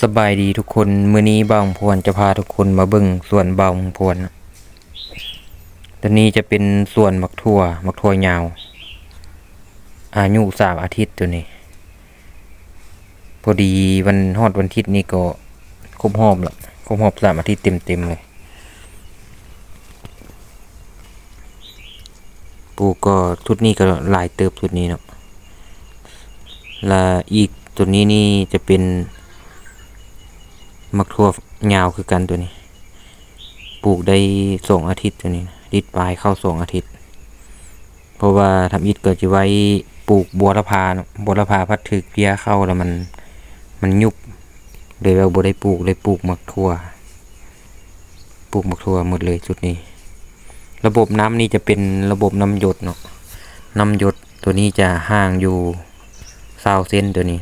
ສະບາຍດີທຸກຄົນ, ມື້ນີ້ບ່າວພວນຈະພາທຸກຄົນມາເບິ່ງສວນບ່າວພວນ. ຕົວນີ້ຈະເປັນສວນໝາກຖົ່ວ, ໝາກຖົ່ວຍາວ, ອາຍຸສາມອາທິດຕົວນີ້. ພໍດີວັນ ຮອດວັນທິດນີ້ກໍຄົບຮອບລະ, ຄົບຮອບສາມອາທິດເຕັມໆເລີຍ. ປູກກໍຊຸດນີ້ກໍຫຼາຍເຕີບ ຊຸດນີ້ເນາະ. ລະອີກຕົວນີ້ນີ້ຈະເປັນໝາກຖົ່ວຍາວຄືກັນຕົວນີ້, ປູກໄດ້ສອງອາທິດຕົວນີ້, ລິດປາຍເຂົ້າສອງອາທິດ. ເພາະວ່າທຳອິດກໍຈະໄວ້ປູກບົວລະພາເນາະ, ບົວລະພາພັດຖືກເພຍເຂົ້າລະມັນ ມັນຍຸບ, ເລີຍວ່າບໍ່ໄດ້ປູກ, ເລີຍປູກໝາກຖົ່ວ. ປູກໝາກຖົ່ວໝົດເລີຍຊຸດນີ້. ລະບົບນ້ຳນີ້ຈະເປັນລະບົບນ້ຳຢົດເນາະ, ນ້ຳຢົດ. ຕົວນີ້ຈະຫ່າງຢູ່ຊາວເຊັນຕົວນີ້.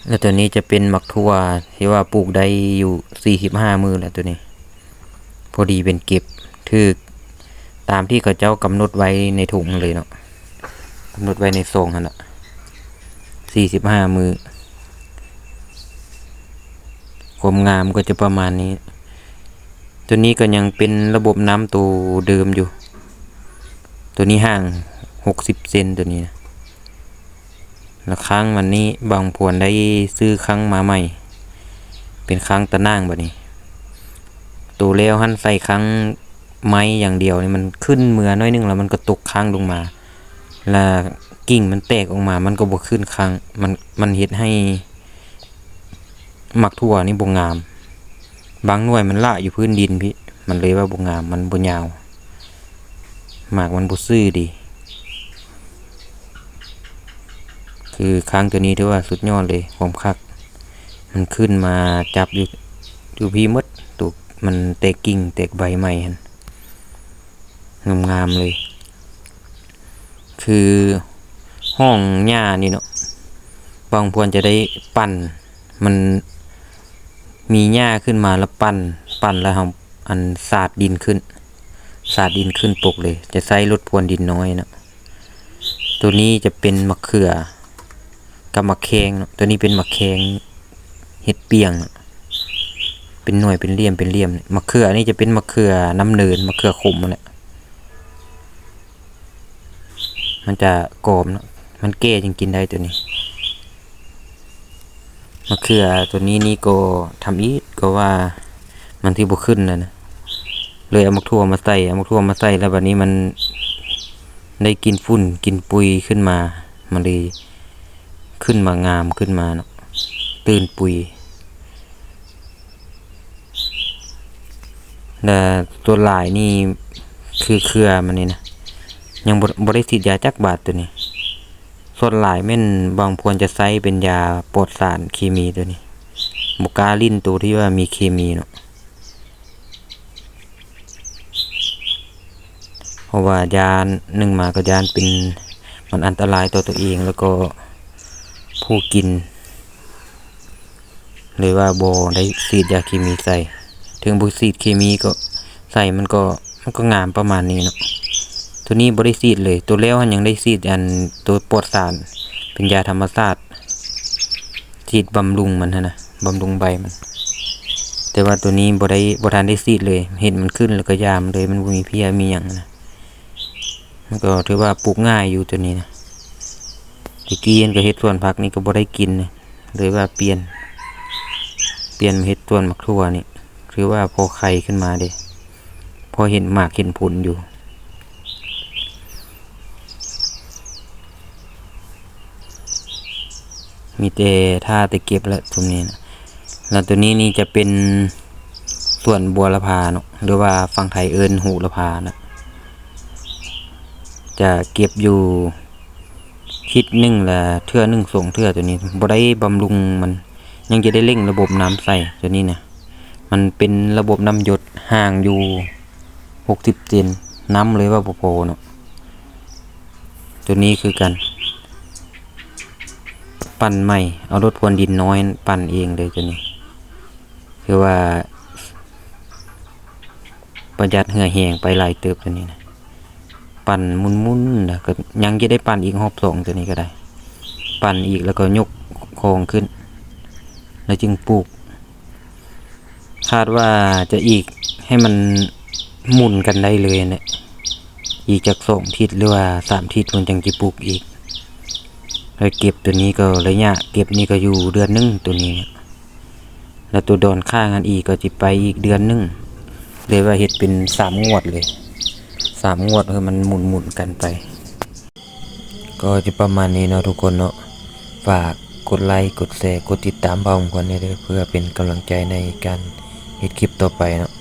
ແລະຕົວນີ້ຈະເປັນໝາກຖົ່ວທີ່ວ່າປູກໄດ້ຢູ່ສີ່ສິບຫ້າມື້ແລ້ວຕົວນີ້. ພໍດີເປັນເກັບ, ຖືກຕາມທີ່ເຂົາເຈົ້າກຳນົດໄວ້ໃນຖົງຫັ້ນເລີຍເນາະ, ກຳນົດໄວ້ໃນຊອງຫັ້ນລະ ສີ່ສິບຫ້າມື້. ຄວາມງາມກໍຈະປະມານນີ້. ຕົວນີ້ກໍຍັງເປັນລະບົບນ້ຳໂຕເດີມຢູ່, ຕົວນີ້ຫ່າງຫົກສິບເຊັນຕົວນີ້ນະ. ລະຄັ້ງວັນນີ້ບ່າວພວນໄດ້ຊື້ຄັ້ງມາໃໝ່, ເປັນຄັ້ງຕາໜ່າງບາດນີ້. ໂຕແລ້ວຫັ້ນໃສ່ຄັ້ງໄມ້ຢ່າງດຽວນີ້ ມັນຂຶ້ນເມືອໜ້ອຍໜຶ່ງ ລະມັນກໍຕົກຄ້າງລົງມາ, ລະກິ່ງມັນແຕກອອກມາ, ມັນກໍບໍ່ຂຶ້ນຄັ້ງ. ມັນ ມັນເຮັດໃຫ້ໝາກຖົ່ວນີ້ບໍ່ງາມ. ບາງໜ່ວຍມັນລະຢູ່ພື້ນດິນພີ້, ມັນເລີຍວ່າບໍ່ງາມ, ມັນບໍ່ຍາວ, ໝາກມັນບໍ່ຊື່ດີ. ຄືຄັ້ງຕົວນີ້ຖືວ່າສຸດຍອດເລີຍ, ຄວາມຄັກ. ມັນຂຶ້ນມາຈັບຢູ່ ຢູ່ພີ້ໝົດ, ໂຕມັນແຕກກິ່ງແຕກໃບໃໝ່ຫັ້ນ, ງາມໆເລີຍ. ຄືຮ່ອງຫຍ້ານີ້ເນາະ, ບ່າວພວນຈະໄດ້ປັ່ນ, ມັນມີຫຍ້າຂຶ້ນມາລະປັ່ນ, ປັ່ນລະເຮົາອັນສາດດິນຂຶ້ນ, ສາດດິນຂຶ້ນປົກເລີຍ. ຈະໃຊ້ລົດພວນດິນນ້ອຍເນາະ. ໂຕນີ້ຈະເປັນໝາກເຂືອກັບໝາກແຄງເນາະ, ໂຕນີ້ເປັນໝາກແຄງເຮັດປ່ຽງເນາະ, ເປັນໜ່ວຍເປັນຫຼ່ຽມເປັນຫຼ່ຽມ. ໝາກເຂືອນີ້ຈະເປັນໝາກເຂືອນ້ຳເນີນ, ໝາກເຂືອຂົມຫັ້ນແຫຼະ. ມັນຈະກອມເນາະ, ມັນແກ່ຈຶ່ງກິນໄດ້ໂຕນີ້. ມະເຂືອໂຕນີ້ນີ້ກໍທຳອິດກໍວ່າມັນຊິບໍ່ຂຶ້ນແລ້ວນະ, ເລີຍເອົາໝາກຖົ່ວມາໃສ່, ເອົາໝາກຖົ່ວມາໃສ່ແລ້ວບັດນີ້ມັນໄດ້ກິນຝຸ່ນກິນປຸຍຂຶ້ນມາ, ມັນເລີຍຂຶ້ນມາງາມຂຶ້ນມາເນາະ, ຕື່ນປຸຍ. ແລະ ສ່ວນຫຼາຍນີ້ຄືເຄືອມັນນີ້ນະ ຍັງບໍ່ ບໍ່ໄດ້ສີດຢາຈັກບາດໂຕນີ້. ສ່ວນຫຼາຍແມ່ນບ່າວພວນຈະໃຊ້ເປັນຢາປອດສານເຄມີໂຕນີ້, ບໍ່ກ້າຫຼິ້ນໂຕທີ່ວ່າມີເຄມີເນາະ. ເພາະວ່າຢ້ານ ໜຶ່ງມາກໍຢ້ານເປັນ ມັນອັນຕະລາຍຕໍ່ຕົວເອງ ແລ້ວກໍຜູ້ກິນ, ເລີຍວ່າບໍ່ໄດ້ສີດຢາເຄມີໃສ່. ເຖິງບໍ່ສີດເຄມີກໍໃສ່ ມັນກໍ ມັນກໍງາມປະມານນີ້ເນາະ. ໂຕນີ້ບໍ່ໄດ້ສີດເລີຍ, ໂຕແລ້ວຫັ້ນຍັງໄດ້ສີດອັນ ໂຕປອດສານ ເປັນຢາທຳມະຊາດ. ສີດບຳລຸງມັນຫັ້ນນະ, ບຳລຸງໃບມັນ. ແຕ່ວ່າໂຕນີ້ບໍ່ໄດ້ ບໍ່ທັນໄດ້ສີດເລີຍ, ເຫັນມັນຂຶ້ນແລ້ວກໍຢາມເລີຍ, ມັນບໍ່ມີເພຍມີຫຍັງນະ. ມັນກໍຖືວ່າປູກງ່າຍຢູ່ໂຕນີ້ນະ. ແຕ່ກີ້ຫັ້ນກໍເຮັດສວນຜັກນີ້ກໍບໍ່ໄດ້ກິນນະ, ເລີຍວ່າປ່ຽນ ປ່ຽນມາເຮັດສວນໝາກຖົ່ວນີ້, ຖືວ່າພໍໄຂ່ຂຶ້ນມາເດ້, ພໍເຫັນໝາກເຫັນຜົນຢູ່. ມີແຕ່ຖ້າແຕ່ເກັບແຫຼະຊຸມນີ້ນະ. ແລ້ວໂຕນີ້ນີ້ຈະເປັນສວນບົວລະພາເນາະ ຫຼືວ່າຝັ່ງໄທເອີ້ນໂຫລະພານະ. ຈະເກັບຢູ່ທິດໜຶ່ງລະເທື່ອໜຶ່ງສອງເທື່ອໂຕນີ້, ບໍ່ໄດ້ບຳລຸງມັນ, ຍັງຈະໄດ້ເລັ່ງລະບົບນ້ຳໃສ່ໂຕນີ້ນະ. ມັນເປັນລະບົບນ້ຳຢົດ, ຫ່າງຢູ່ຫົກສິບເຊັນ, ນ້ຳເລີຍວ່າບໍ່ພໍເນາະ. ໂຕນີ້ຄືກັນ, ປັ່ນໃໝ່, ເອົາລົດພວນດິນນ້ອຍປັ່ນເອງເລີຍໂຕນີ້. ຄືວ່າປະຢັດເຫື່ອແຮງໄປຫຼາຍເຕີບໂຕນີ້ນະ. ປັ່ນໝຸ່ນໆ ແລ້ວກໍຍັງຈະໄດ້ປັ່ນອີກຮອບສອງ ຕົວນີ້ກໍໄດ້. ປັ່ນອີກແລ້ວກໍຍົກຄອງຂຶ້ນ, ແລ້ວຈຶ່ງປູກ. ຄາດວ່າຈະອີກໃຫ້ມັນໝຸນກັນໄດ້ເລີຍຫັ້ນແຫຼະ, ອີກຈັກສອງທິດ ຫຼືວ່າສາມທິດ ເພິ່ນຈັ່ງຊິປູກອີກ. ແລ້ວເກັບໂຕນີ້ກໍ ໄລຍະເກັບນີ້ກໍຢູ່ເດືອນໜຶ່ງ ໂຕນີ້. ແລ້ວໂຕດອນຂ້າງຫັ້ນອີກກໍຊິໄປອີກເດືອນໜຶ່ງ, ເລີຍວ່າເຮັດເປັນສາມງວດເລີຍ, ສາມງວດ ໃຫ້ມັນໝຸນໆກັນໄປ. ກໍຈະປະມານນີ້ເນາະທຸກຄົນເນາະ. ຝາກກົດໄລ ກົດແຊ ກົດຕິດຕາມບ່າວຂວັນແດ່ເດີ ເພື່ອເປັນກຳລັງໃຈໃນການເຮັດຄລິບຕໍ່ໄປເນາະ.